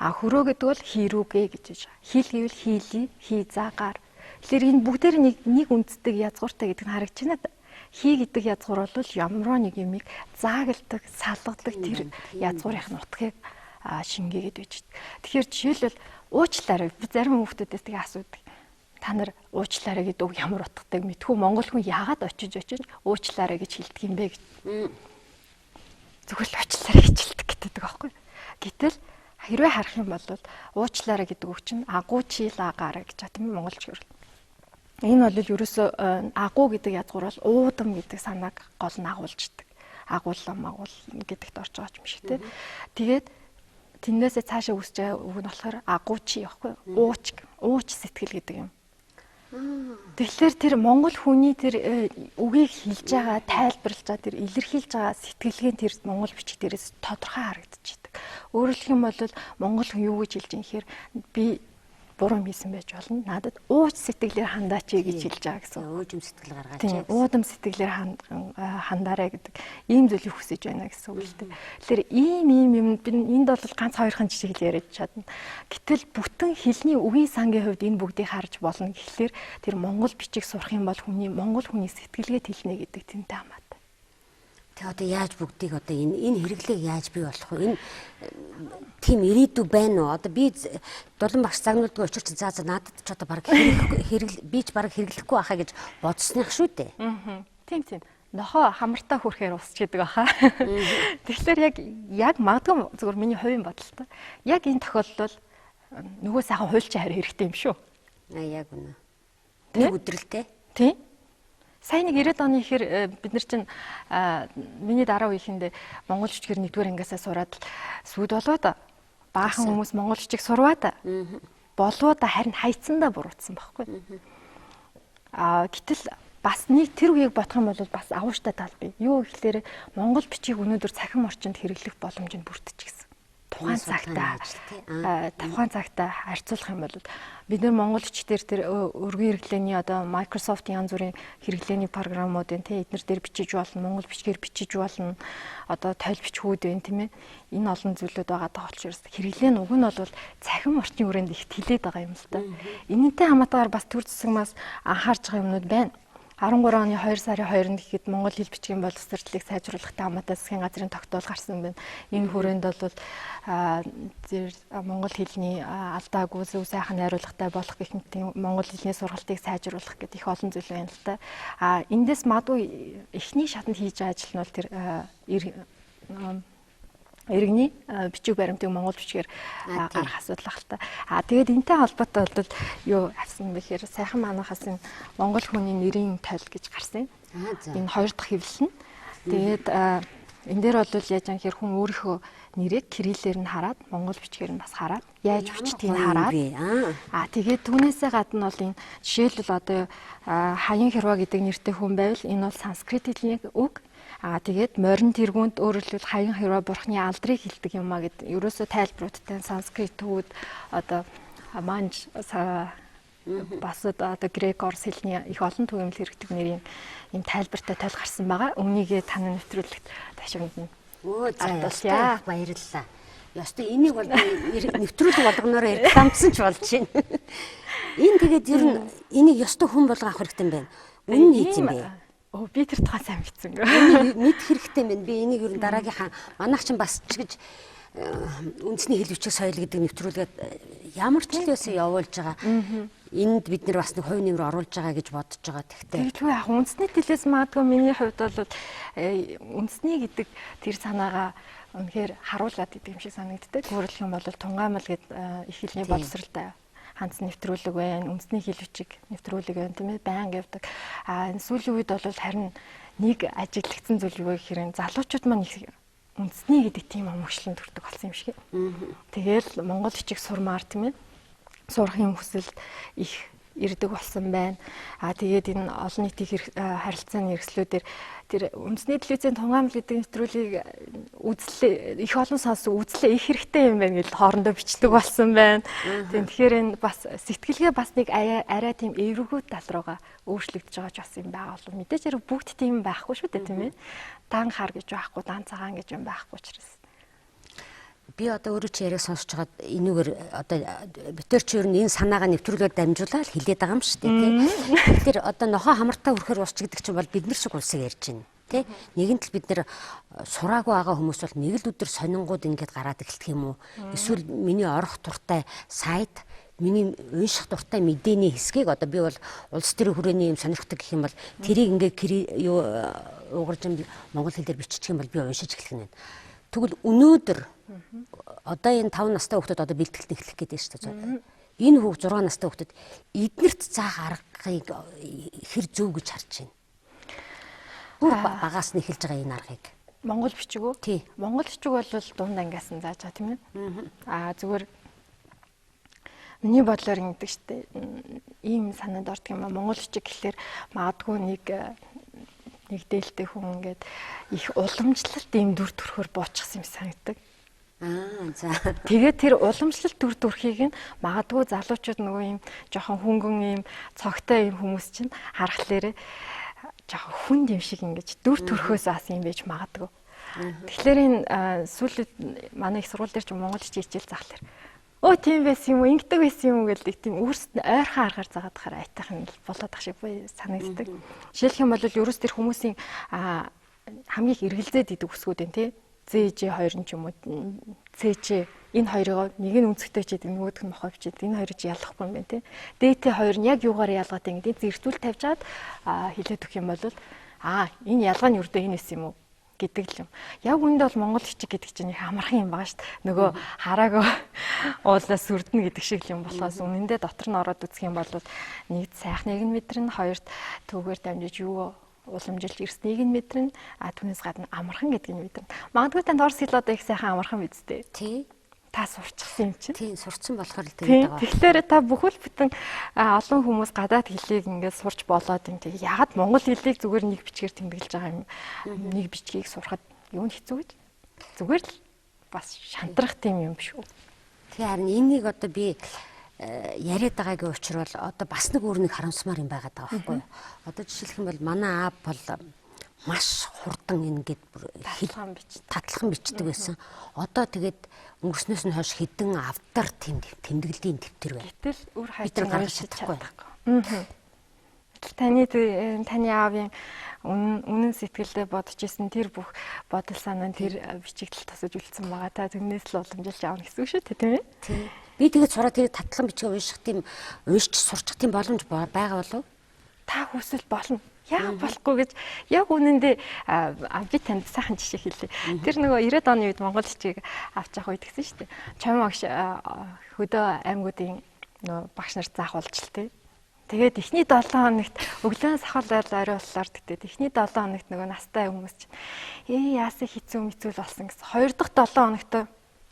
А хөрөө гэдэг бол хийрүүгээ гэж бичиж байгаа. Хил гэвэл хийли, хийзаагаар. Тэгэхээр энэ бүгдээр нэг үндэсдэг язгууртай гэдэг нь харагдаж байна. Хий гэдэг язгуур бол ямар нэг юмыг заагладаг, салгадаг тэр язгуурын нутгийг шингээгээд байж. Тэгэхээр жишээлбэл уучлаарай би зарим хүмүүстээс тэгээ асуудаг. Та нар уучлаарай гэдэг үг ямар утгатай мэдхүү монгол хүн яагаад очиж уучлаарай гэж хэлдэг юм бэ гэж. Зүгээр л уучлаарай гэж хэлдэг гэдэг аахгүй. Гэтэл хэрвээ харах юм бол уучлаарай гэдэг үг чинь агуу чилагаарай гэж тийм ээ монголч хөрөл. Энэ бол ерөөсөө агуу гэдэг язгуур бол уудам гэдэг санааг гол нь агуулждаг. Агууллам агуул гэдэгт орж байгаа юм шиг тийм. Тэгээд тэндээсээ цаашаа үсэж байгаа үг нь болохоор агуучи байхгүй ууч ууч сэтгэл гэдэг юм. Тэгэхээр тэр монгол хүний тэр үгийг хэлж байгаа, тайлбарлаж байгаа, тэр илэрхийлж байгаа сэтгэлгээ тэр монгол бичиг дээрээс тодорхой харагдчихэдэг. Өөрөөр хэлэх юм бол монгол хүн юу гэж хэлж байгаа юм гэхээр би буруу юм хийсэн байж болно. Надад ууч сэтгэлээр хандаач гэж хэлж байгаа гэсэн. Уужим сэтгэл гаргаач. Тийм, уудам сэтгэлээр хандаарай гэдэг ийм зүйлийг хүсэж байна гэсэн үг л дээ. Тэгэхээр ийм юм би энд бол ганц хоёрхан жишээ хэл яриад чадна. Гэтэл бүтэн хэлний үгийн сангийн хувьд энэ бүгдийг харж болно гэхлээр тэр монгол бичиг сурах юм бол хүний монгол хүний сэтгэлгээ тэлнэ гэдэг тэнтэй хамаатай. Тэг одоо яаж бүгдийг одоо энэ хэрэглээг яаж бий болох вэ? Энэ тийм ирээдүй байна уу? Одоо би Дулан багш загнуулдаг учир чинь за надад ч одоо баг хэрэглээ би ч баг хэрэглэхгүй байхаа гэж бодсоных шүү дээ. Аа. Тийм. Нохоо хамартаа хүрэхээр усч гэдэг баха. Тэгэхээр яг магадгүй зүгээр миний хувийн бодол та. Яг энэ тохиолдолд нөгөө сайхан хуульчин харь хэрэгтэй юм шүү. Аа яг үнэ. Нэг өдрөлтэй. Тийм. Сайн нэг 90-ад оны ихэр бид нар чинь миний дараа үеийнхэндээ монгол бичгээр нэгдүгээр ангиасаа сураад сүйд болоод баахан хүмүүс монгол бичиг сурваад болвоо да харин хайцсандаа буруутсан байхгүй. Гэтэл бас нэг тэр үеийг бодох юм бол бас агууштай тал бий. Юу гэхлээр монгол бичгийг өнөөдөр цахим орчинд хэрэглэх боломж нь бүрдчихсэн. Тухайн цагтаа харьцуулах юм бол бид нар монгол бичгээр тэр өргөн хэрэглээний одоо Microsoft янз бүрийн хэрэглээний программуудын тий эднэр дээр бичиж болно, монгол бичгээр бичиж болно, одоо тойл бичгүүд байна тийм ээ. Энэ олон зүйлүүд байгаа даа учраас хэрэглээ нь уг нь бол цахим орчны хүрээнд их тэлээд байгаа юм л та. Энэнтэй хамаатаар бас төр засагмаас анхаарч байгаа юмнууд байна. 13 оны 2 сарын 2-нд гэхэд Монгол хэл бичгийн боловсролыг сайжруулахтай хамаатай засгийн газрын тогтоол гарсан байна. Энэ хүрээнд бол зэрэг монгол хэлний алдаагүй зөв сайхан найруулгатай болох гэх мэт монгол хэлний сургалтыг сайжруулах гэдэг их олон зүйл байна л та. Эндээс магадгүй эхний шатанд хийж байгаа ажил нь бол тэр иргэний бичиг баримтыг монгол бичгээр гаргах асуудал ах л та. Тэгээд энтэй холбоотой бол юу авсан бэ гэхээр сайхан манайхаас энэ монгол хүний нэрийн тойл гэж гарсан. Энэ хоёр дахь хэвлэл нь. Тэгээд Энэ дээр бол яаж юм хэр хүн өөрийнхөө нэрийг кириллээр нь хараад, монгол бичгээр нь бас хараад, яаж бичдгийг нь хараад. Аа тэгээд түүнээсээ гадна бол энэ жишээлбэл одоо Хаян Хэрва гэдэг нэртэй хүн байвал энэ бол санскрит хэлний үг. Аа тэгээд морин тэргүүнд өөрөөр хэлбэл Хаян Хэрва бурхны алдрыг хэлдэг юм а гэд ерөөсөө тайлбаруудтай санскрит төвүүд одоо манж бас одоо грек орс хэлний их олон түгээмэл хэрэгдэг нэрийн ийм тайлбартай тойл гарсан байгаа. Үүнийгээ таны нэвтрүүлэгт ташигдана. Өө за баярлалаа. Ёстой энийг бол нэвтрүүлэг болгоноор рекламдсан ч болж байна. Энэ тэгээд ер нь энийг ёстой хүн болго авах хэрэгтэй юм байна. Үнэн нь хийц юм бэ? Өө би тэр тухай сайн мэдсэнгүй. Энийг мэдэх хэрэгтэй юм байна. Би энийг ер нь дараагийнхаа манайх чинь бас ч гэж үндэсний хэл бичиг соёл гэдэг нэвтрүүлгээд ямар ч л байсан явуулж байгаа. Энд бид нар бас нэг хувь нэмэр оруулж байгаа гэж бодож байгаа. Тэгтээ. Тэгэлгүй яг үндэсний төлөөс магадгүй миний хувьд бол үндэсний гэдэг тэр санаагаа үнэхээр харуулад идэг юм шиг санагддаг. Өөрөлдөх юм бол тунгаамал гэд их хэлний боловсралтай хандсан нэвтрүүлэг байна, үндэсний хэл бичиг нэвтрүүлэг байна, тийм ээ, байнга явдаг. А энэ сүүлийн үед бол харин нэг ажиглагдсан зүйл юу вэ гэхээр залуучууд маань их үндэсний гэдэг тийм омогшлон төрдөг болсон юм шиг. Тэгээл монгол бичиг сурмаар, тийм ээ, сурахын хүсэлд их ирдэг болсон байна. А тэгээд энэ олон нийтийн харилцааны эрхслүүдээр тэр үндэсний телевизийн тунгаамл гэдэг нэвтрүүлгийг үзлээ их олон сонсог үзлээ их хэрэгтэй юм байна гэж хоорондоо бичдэг болсон байна. Тийм тэгэхээр энэ бас сэтгэлгээ бас нэг арай тийм эврэгүүд тал руугаа өөрчлөгдөж байгаа ч бас юм байгаа болов. Мэдээж хэрэг бүгд тийм байхгүй шүү дээ, тийм ээ. Дан хар гэж байхгүй, дан цагаан гэж юм байхгүй учраас. Би одоо өөрөө чи яриаг сонсож байгаад энүүгээр одоо битэр чи ер нь энэ санаагаа нэвтрүүлгээр дамжуулаад хэлээд байгаа юм шүү дээ, тий. Тэгэхээр одоо нохоо хамартаа хүрэхээр усч гэдэг чинь бол бид нар шиг улсыг ярьж байна, тий. Нэгэн тал бид нар сураагүй байгаа хүмүүс бол нэг л өдөр сонингууд ингээд гараад эхэлдэг юм уу? Эсвэл миний орох дуртай сайт, миний унших дуртай мэдээний хэсгийг одоо би бол улс төрийн хүрээний юм сонирхдаг гэх юм бол тэрийг ингээд юу уугарч монгол хэлээр биччих юм бол би уншиж эхлэх нь. Тэгвэл өнөөдөр одоо энэ 5 настай хүүхдүүд одоо бэлтгэлт эхлэх гээд байна шүү дээ. Энэ хүүхд 6 настай хүүхдүүд эднэрт заах аргыг хэр зөв гэж харж байна? Бүр багаас нь эхэлж байгаа энэ аргыг. Монгол бичиг үү? Тий. Монгол бичиг бол дунд ангиас нь зааж байгаа, тийм ээ. Аа зүгээр миний бодлоор ингэдэг шүү дээ. Ийм санаанд ордог юм а. Монгол бичиг гэхлээр магадгүй нэг дээлтэй хүн ингээд их уламжлалт ийм дүр төрхөөр буучихсан юм санагддаг. Аа за. Тэгээд тэр уламжлалт дүр төрхийг нь магадгүй залуучууд нөгөө ийм жоохон хөнгөн ийм цогтой ийм хүмүүс чинь харахлаарэ жоохон хүнд юм шиг ингэж дүр төрхөөс бас юм байж магадгүй. Тэгэхээр энэ сүүлд манай их сургууль дээр ч монгол бичиг хичээл заахлаар өө тийм байсан юм уу, ингэдэг байсан юм уу гэдэг тийм өөрсдөд нь ойрхон аргаар заагаад хахаар айтайхан болоод ах шиг санагддаг. Жишээлх юм бол ерөөс тэр хүмүүсийн хамгийн их эргэлзээд идэг үсгүүд энэ тий. ZJ 2 нь ч юм уу CC энэ хоёроо нэг нь өнцгтэй ч гэдэг, нөгөөх нь мохой бичээд энэ хоёрыг ялахгүй юм байна тий. DT 2 нь яг юугаар ялгаатай гэдэг зэрэгцүүл тавьжаад хэлээд өгөх юм бол энэ ялгаа нь ердөө энэ эс юм уу гэдэг л юм. Яг үүндээ бол монгол бичиг гэдэг чинь их амархан юм байгаа шүү дээ. Нөгөө хараагүй уулаас сүрдэнэ гэдэг шиг л юм болохоос үнэндээ дотор нь ороод үзэх юм бол нэгд сайхныг нь мэдэрнэ, хоёрт түүгээр дамжиж юу уламжилж ирснийг нь мэдэрнэ, а түүнээс гадна амархан гэдгийг нь мэдэрнэ. Магадгүй танд орс хэл одоо их сайхан амархан биз дээ. Тий. Та сурчсан юм чинь. Тий, сурцсан болохоор л тэгээд байгаа. Тэгэхээр та бүхэл бүтэн олон хүмүүс гадаад хэлийг ингээд сурч болоод юм. Тэгээ яагаад монгол хэлийг зүгээр нэг бичгээр тэмдэглэж байгаа юм? Нэг бичгийг сурахад юу нь хэцүү гэж? Зүгээр л бас шантрах тийм юм биш үү? Тэгээ харин энийг одоо би яриад байгаагийн учир бол одоо бас нэг өөр нэг харамсмаар юм байгаад байгаа байхгүй юу? Одоо жишээлх юм бол манай аав бол маш хурдан ингээд татлхан бичдэг байсан. Одоо тэгээд өнгөрснөөс нь хойш хэдэн авдар тэмдэглэлийн дэвтэр байна. Гэтэл үр хайж гаргаж чадахгүй. Таны аавын үнэн сэтгэлдээ бодож исэн тэр бүх бодол санаа нь тэр бичигдэл тасаж үлдсэн байгаа. Та тэрнээс л уламжилж авна гэсэн үг шүү дээ, тийм ээ? Тий. Би тэгээд сураа тэр татлан бичгээ унших тийм уншиж сурчих тийм боломж байгаа болов? Та хүсвэл болно. Яг болохгүй гэж яг үнэндээ би танд сайхан жишээ хэлье. Тэр нөгөө 90-ад оны үед монгол бичгийг авч явах үед гэсэн шүү дээ. Чам агш хөдөө аймагуудын нөгөө багш нар заах болж л тээ. Тэгээд эхний 7 хоногт өглөө сахал байл орой боллоор тэгтээ эхний 7 хоногт нөгөө настай хүмүүс чинь яасан хэцүү мэцүүл болсон гэсэн. 2 дахь 7 хоногт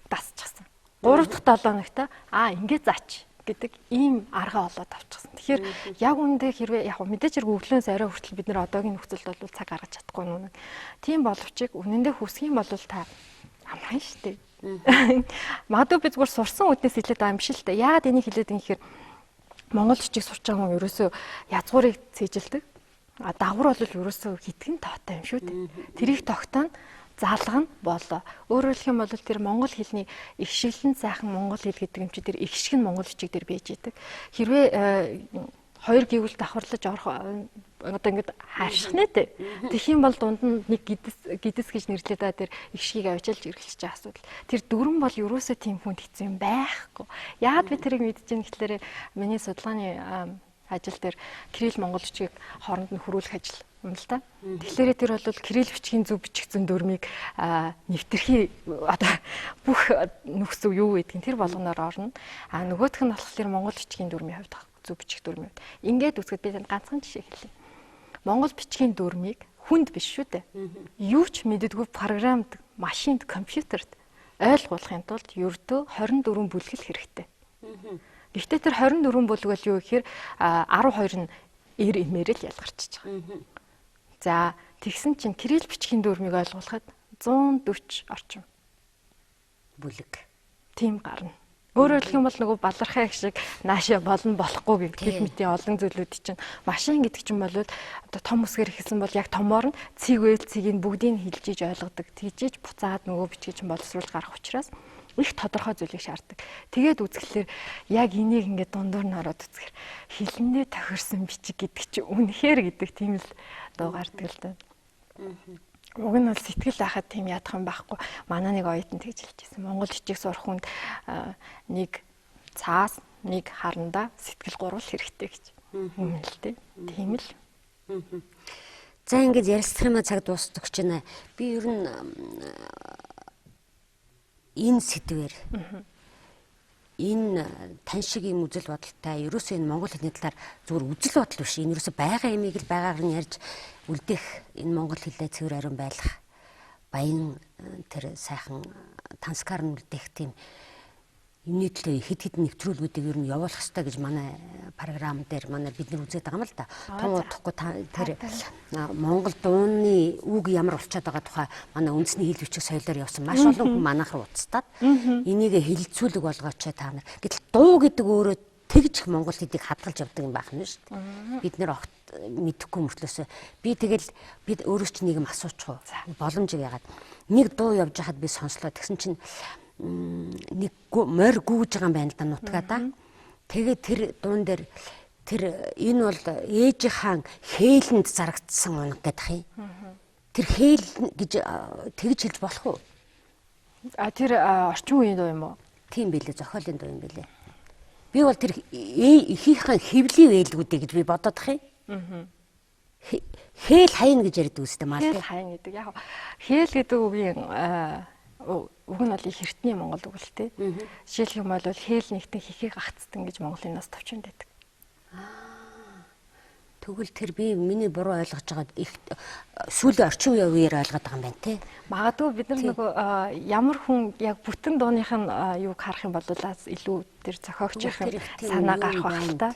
дасчихсан. 3 дахь 7 хоногт ингэ заач гэдэг ийм арга олоод авчихсан. Тэгэхээр яг үүндээ хэрвээ яг мэдээж хэрэг өглөөнс орой хүртэл бид нэр одоогийн нөхцөлд бол цаг гаргаж чадахгүй нүг. Тийм боловч үнэндээ хүсэх юм бол та амархан шүү дээ. Магадгүй би зүгээр сурсан үднээс хэлээд байгаа юм биш л дээ. Яагаад энийг хэлээд юм гэхээр монгол бичиг сурч байгаа хүн ерөөсөө язгуурыг цээжилдэг. А дагвар бол ерөөсөө хитгэн тоотой юм шүү дээ. Тэрийг тогтооно залгана болоо. Өөрөөр хэлэх юм бол тэр монгол хэлний ихшиглэн сайхан монгол хэл гэдэг юм чи тэр ихшиг нь монгол бичиг дээр байж идэг. Хэрвээ хоёр гэвэл давхарлаж орох одоо ингээд харших нэ тэ. Тэгэх юм бол дунд нь нэг гидэс гэж нэрлээд байгаа тэр ихшгийг авчилж эргэлж байгаа асуудал. Тэр дүрэн бол ерөөсөө тийм хүнд хэцүү юм байхгүй. Яагаад би тэрийг мэдэж байгаа гэхлээр миний судалгааны ажил дээр кирилл монгол бичгийг хооронд нь хөрвүүлэх ажил юм л та. Тэгэхээр тэр бол кирилл бичгийн зөв бичигдсэн дүрмийг нэвтрхий одоо бүх нөхцөл юу гэдгийг тэр болгоноор орно. А нөгөөх нь болохоор монгол бичгийн дүрмийн хувьд зөв бичих дүрмүүд. Ингээд үзэхэд би танд ганцхан жишээ хэлье. Монгол бичгийн дүрмийг хүнд биш шүү дээ. Юу ч мэддэггүй програмд, машинд, компьютерт ойлгуулахын тулд ердөө 24 бүлгэл хэрэгтэй. Гэхдээ тэр 24 бүлэг бол юу гэхээр 12 нь эр эмээр л ялгарчиж байгаа. За тэгсэн чинь кирилл бичгийн дүрмийг ойлгуулахад 140 орчим бүлэг тийм гарна. Өөрөөр хэлэх юм бол нөгөө балархай шиг наашаа болно болохгүй гэх мэтийн олон зүйлүүд чинь машин гэдэг чинь бол одоо том үсгээр эхэлсэн бол яг томоор нь цэг үйл цэгийг бүгдийг хилж иж ойлгодог. Тэгжиж буцаад нөгөө бичгийг чинь боловсруулж гарах учраас их тодорхой зүйлийг шаарддаг. Тэгээд үзэхлээр яг энийг ингээд дундуур нь ороод үзэхэр хилэндээ тохирсон бичиг гэдэг чинь үнэхээр гэдэг тийм л дуу гардаг л да. Уг нь бол сэтгэл байхад тийм ядах юм байхгүй. Манай нэг оюутан тэгж хэлж байсан. Монгол бичиг сурах хүнд нэг цаас, нэг харандаа сэтгэл гурвал хэрэгтэй гэж. Үнэн л дээ. Тийм л. За ингэж ярилцах юмаа цаг дуустдаг чинь би ер нь энэ сэдвээр энэ тань шиг юм үзэл бодолтой ерөөсөө энэ монгол хэлний талаар зүгээр үзэл бодол биш. Энэ ерөөсөө байгаа юмыг л байгаагаар нь ярьж үлдэх энэ монгол хэлээ цэвэр ариун байлгах баян тэр сайхан танскаар нь үлдэх тийм юмны төлөө хэд хэдэн нэвтрүүлгүүдийг ер нь явуулах хэрэгтэй гэж манай програм дээр манай бид нар үзээд байгаа юм л да. Том удахгүй тэр Монгол дууны үг ямар болчиход байгаа тухай манай үндэсний хэл бичиг соёлоор явсан маш олон хүн манайх руу уцтаад энийг хэлэлцүүлэг болгооч та нар. Гэтэл дуу гэдэг өөрөө тэгж их монгол хэлийг хадгалж явдаг юм байх нь шүү дээ. Бид нэр огт мэдэхгүй мөртлөөсөө би тэгэл бид өөрөө ч нэг юм асуучих уу. Боломжийг яагаад нэг дуу явж хахад би сонслоо. Тэгсэн чинь нэг морь гүүж байгаа юм байна л да нутгаа да. Тэгээд тэр дуун дээр тэр энэ бол ээжийнхаа хээлэнд зарагдсан унаг гэдэг юм. Тэр хээл гэж тэгж хэлж болох уу? А тэр орчин үеийн дуу юм уу? Тийм билээ, зохиолын дуу юм билээ. Би бол тэр эхийнхээ хэвлийн ээлгүүдээ гэж би бодоод ах юм. Хээл хаяна гэж ярьдаг үстэй маа. Хээл хаяна гэдэг. Яг хээл гэдэг үгийн үг нь бол их эртний монгол үг л дээ. Жишээлх юм бол хээл нэгтэн хихийг гацтан гэж монголын нас товчонд байдаг. Тэгвэл тэр би миний буруу ойлгож байгаад их сүүлийн орчин үеэр ойлгоод байгаа юм байна те. Магадгүй бид нар нөгөө ямар хүн яг бүтэн дууных нь юуг харах юм бол илүү тэр зохиогч юм санаа гарах байх л та.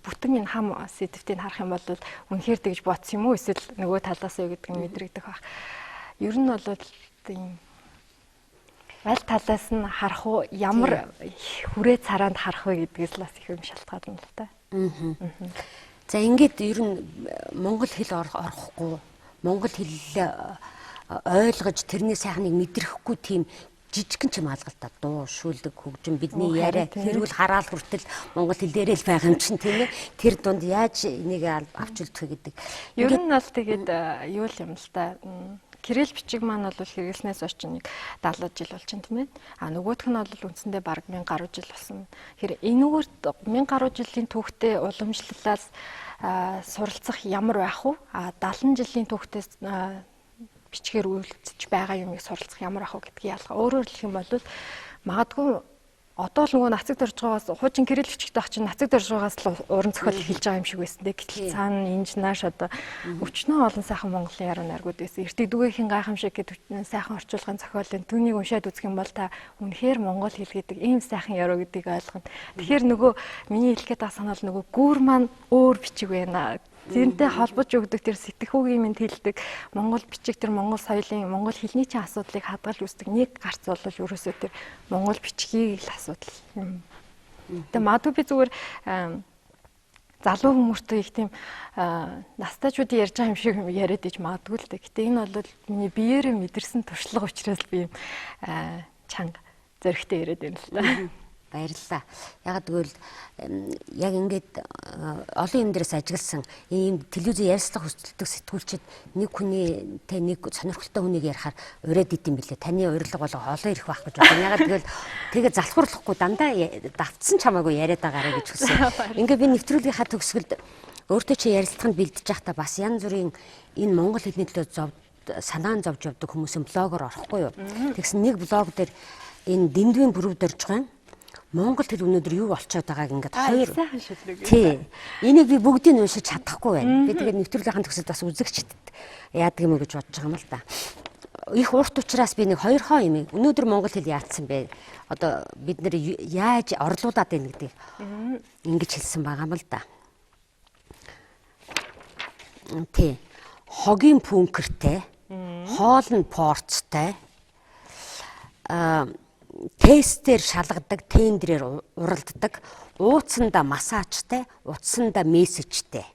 Бүтэн энэ хам сэдвтийг харах юм бол үнэхээр тэгж бодсон юм уу эсвэл нөгөө талаас юу гэдэг нь мэдрэгдэх байх. Ер нь бол тийм аль талаас нь харах уу, ямар хүрээ цараанд харах вэ гэдгээс л бас их юм шалтгаална л та. За ингээд ер нь монгол хэл орохгүй, монгол хэлээ ойлгож тэрний сайхныг мэдрэхгүй тийм жижигхэн ч юм алгалта дуу, шүлэг, хөгжим бидний яриа хэрүүл хараал хүртэл монгол хэлээрээ л байгаа юм чинь тийм ээ. Тэр дунд яаж энийг авч үлдэх вэ гэдэг. Ер нь бол тэгээд юу л юм л та. Кирилл бичиг маань бол хэрэглэснээс хойш нэг 70 жил болчихно тийм ээ. А нөгөөх нь бол үндсэндээ бараг 1000 гаруй жил болсон. Тэгэхээр энэгээр 1000 гаруй жилийн түүхтэй уламжлалаас суралцах ямар байх вэ? А 70 жилийн түүхтээс бичгээр үйлдэж байгаа юмыг суралцах ямар байх вэ гэдгийг ялгаа. Өөрөөр хэлэх юм бол магадгүй Одоо л нөгөө нацаг доржгоогоос хуучин кирилл бичгтэй ах чинь нацаг доржгоогоос л уран зохиол хэлж байгаа юм шиг байсан те. Гэтэл цаана инж нааш одоо өчнөө олон сайхан монголын яруу найргууд байсан. Эртэг дүгээхийн гайхамшиг гэдэг сайхан орчуулгын зохиолын түүнийг уншаад үзэх юм бол та үнэхээр монгол хэл гэдэг ийм сайхан яруу гэдгийг ойлгоно. Тэгэхээр нөгөө миний хэлэх гээд байгаа санаа бол нөгөө гүүр маань өөр бичиг байна. Тэрнтэй холбож өгдөг тэр сэтгхүүгийн минь хэлдэг монгол бичиг тэр монгол соёлын монгол хэлний чинь асуудлыг хадгалж үздэг нэг гарц бол ерөөсөө тэр монгол бичгийг л асуудал юм. Тэгээ магадгүй би зүгээр залуу хүмүүстээ их тийм настайчуудын ярьж байгаа юм шиг юм яриад иж магадгүй л дээ. Гэтэ энэ бол миний биеэрээ мэдэрсэн туршлага учраас би юм чанга зөрөгтэй яриад байна л та. Баярлалаа. Яг тэгвэл яг ингээд олон юм дээрээс ажигласан ийм телевизийн ярилцлага хүсэлтдэг сэтгүүлчид нэг хүний тэ нэг сонирхолтой хүнийг ярихаар ураад идэм билээ. Таны урилга бол олон ирэх байх гэж бодсон. Яг тэгвэл тэгээ залхуурлахгүй дандаа давтсан ч хамаагүй яриад байгаарэ гэж хүссэн. Ингээд би нэвтрүүлгийнхаа төгсгөлд өөртөө чи ярилцлаганд бэлдэж байхдаа бас янз бүрийн энэ монгол хэлний төлөө зов санаан зовж явдаг хүмүүсийн блогоор орохгүй юу. Тэгсэн нэг блог дээр энэ Дэндвийн бүрүү доржгон Монгол хэл өнөөдөр юу болцоод байгааг ингээд хоёр сайхан шүлэг. Тий. Энийг би бүгдийг нь уншиж чадахгүй байна. Би тэгээд нэвтрүүлгийн төгсөлд бас үзэгчдэд яадаг юм уу гэж бодож байгаа юм л да. Их урт учраас би нэг хоёр хоо юм. Өнөөдөр монгол хэл яатсан бэ? Одоо бид нэр яаж орлуулад байна гэдгийг ингэж хэлсэн байгаа юм л да. Тий. Хогийн пүнкертэй, хоол нь порцтой. Тестээр шалгадаг, тендрээр уралддаг, ууцсандаа массажтай, утсандаа мессежтэй.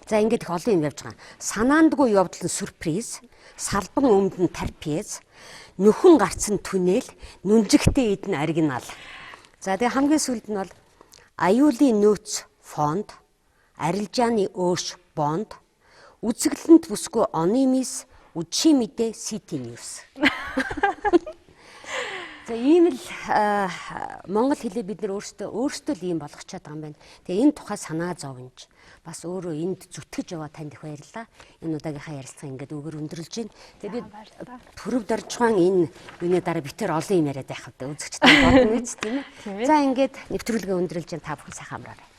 За ингээд их олон юм явж байгаа. Санаандгүй явдал нь сюрприз, салбан өмд нь трапез, нөхөн гарцсан түнэл, нүнжигтэй эд нь оригинал. За тэгээ хамгийн сүүлд нь бол аюулын нөөц фонд, арилжааны өөш бонд, үзэглэнт бүсгүй онимис, үдшийн мэдээ City News. За ийм л монгол хэлээ бид нар өөрсдөө л ийм болгочоод байгаа юм байна. Тэгээ энэ тухай санаа зовнож бас өөрөө энд зүтгэж яваа танд их баярлалаа. Энэ удаагийнхаа ярилцлага ингээд үгээр өндөрлж байна. Тэгээ би Төрөв Доржгоон энэ юуны дараа битэр олон юм яриад байх вэ? Үзэгчтэй бодно үст тийм ээ. За ингээд нэвтрүүлгээ өндөрлж байна. Та бүхэн сайхан амраарай.